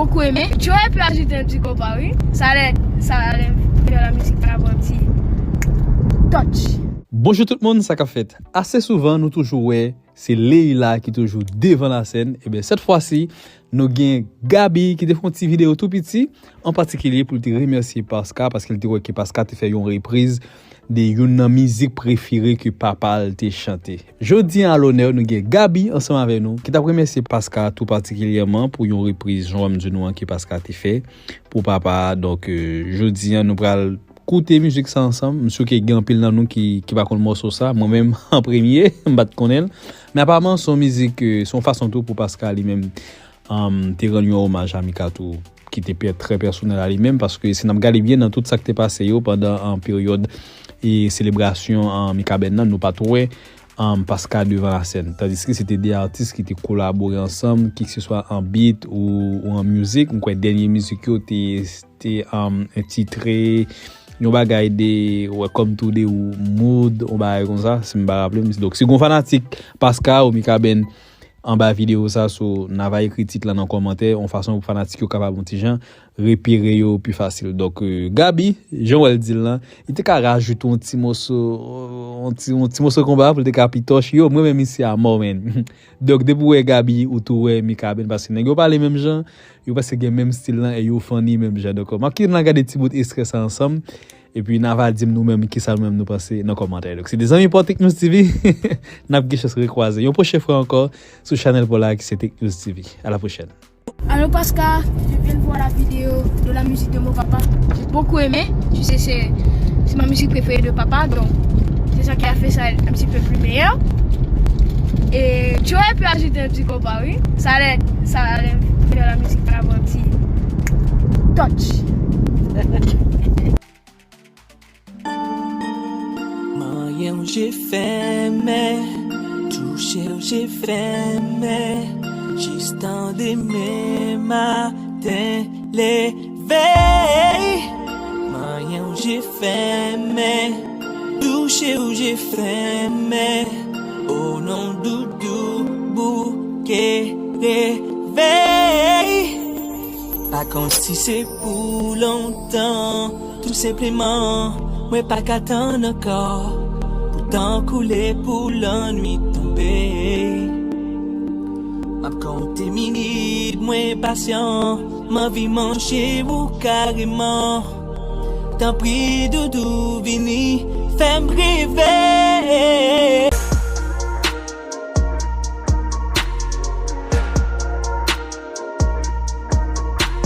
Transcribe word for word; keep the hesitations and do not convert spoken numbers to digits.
Kwe men, Joe pu ajoute un petit compas, wi. Sa lè, sa lè fè la mizik pa bon ti touch. Bonjou tout moun, sa k ap fèt? Ase souvan nou toujou wè se Leila ki toujou devan lasèn. Ebyen sèt fwa si nou gen Gaby ki te fè yon ti videyo tou piti, an patikilye pou l te remèsye Paska paske l te wè ke Paska te fè yon repriz de youn nan mizik prefere ke papa l te chante. Jodi a lonè nou gen Gaby ansanm avè nou ki t ap remèsye Paska tou patikilyèman pou yon repriz jan w di nou an ke Paska te fè pou papa a. Donk jodi a nou pral koute mizik sa ansanm. M si ke gen anpil nan nou ki, ki pa konn mòso sa. Mwen menm an premye, m pa t konnen l. Men aparman se yon mizik, se yon fason tou pou Paska li menm um, te rann yon omaj a Mika tou ki te pè, trè pèsonèl a li menm paske si n ap gade byen nan tout sa k te pase yo pandan an peryòd e selebrasyon an Mikaben nan nou pa t wè um, Paska devan lasèn tandiske se te de atis ki te kolabore ansanm kikseswa an beat ou, ou an mizik m kwè dènye mizik yo te te um, entitre yon bagay de welcome to the mood yon bagay konsa si m pa raple m donk si gon fanatik Paska ou Mikaben anba videyo sa so n a va ekri tit lan nan kòmantè yon fason pou fanatik yo kapab yon ti jan repere yo pi fasil donk Gaby jan w wè l di l lan li te ka rajoute yon ti moso yon ti, yon ti moso konba pou l te ka pi tòch yo mwen menm isi a mò menn donk depi w wè Gaby ou tou wè Mikaben paske nèg yo pale menm jan yo prèske gen menm stil lan e yo funny menm jan donk m ap kite n al gade ti bout ekstrè sa ansanm epi n a va di m nou menm kisa nou menm nou panse nan kòmantè donk se te zanmi pa w Tech News TV n ap gen chans rekwaze yon pwochen fwa ankò sou chanèl pa w la ki se Tech News TV a la pwochèn Alors Pascal, je viens de voir la vidéo de la musique de mon papa. J'ai beaucoup aimé. Tu sais, c'est c'est ma musique préférée de papa, donc c'est ça qui a fait ça un petit peu plus meilleur. Et tu aurais pu ajouter un petit compas, oui. Ça allait, ça allait faire la musique avoir un petit touch. Manyen w je fèmen, touche w je fèmen, jis tande men maten leve. Manyen w je fèmen, touche w je fèmen, o non doudou bouke revey. Pa konn si se pou lontan, tou senpleman, mwen pa ka tann ankò. Pou tan koule, pou lannwit tonbe. M ap konte minit, mwen enpasyan, m anvi manje ou kareman. Tanpri doudou vini, fè m reve.